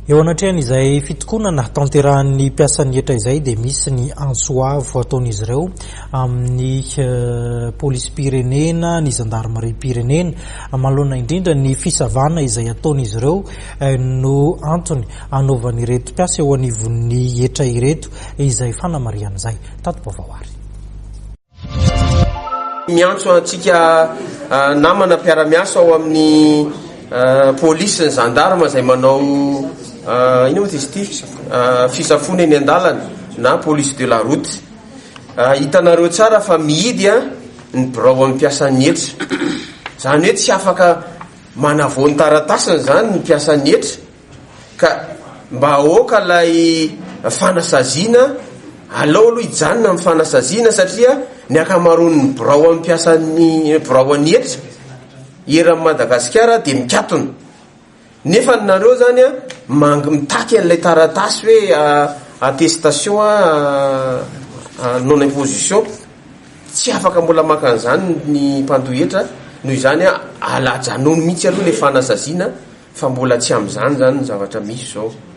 Eo anatrehan'izay fitokonana tanterahan'ny mpiasan'ny hetra izay dia misy ny antso avo ataon'izy ireo amin'ny polisim-pirenena, ny zandarimariam-pirenena manoloana indrindra ny fisavana izay ataon'izy ireo no antony anaovan'ireto mpiasa eo anivon'ny hetra ireto izay fanamarihana izay. Tati-baovao ary. Miantso antsika namana mpiara-miasa ao amin'ny polisy sy ny gendarme izay manao inona moa izy ity fisafoana eny an-dalana na police de la route. Hitanareo tsara fa mihidy ny birao amin'ny mpiasan'ny hetra. Izany hoe tsy afaka manavao ny taratasiny izany ny mpiasan'ny hetra. Ka mba aoka ilay fanasaziana, alao aloha hijanona amin'ny fanasaziana satria ny ankamaroan'ny birao amin'ny mpiasan'ny birao an'ny hetra eran'i Madagasikara dia mikatona. Nefa ny nareo zany a mang- mitaky an'ilay taratasy hoe attestation non imposition, tsy afaka mbola maka an'izany ny mpandoa hetra, noho izany a ala ajanony mihitsy aloha ilay fanasaziana fa mbola tsy amin'izany izany ny zavatra misy izao.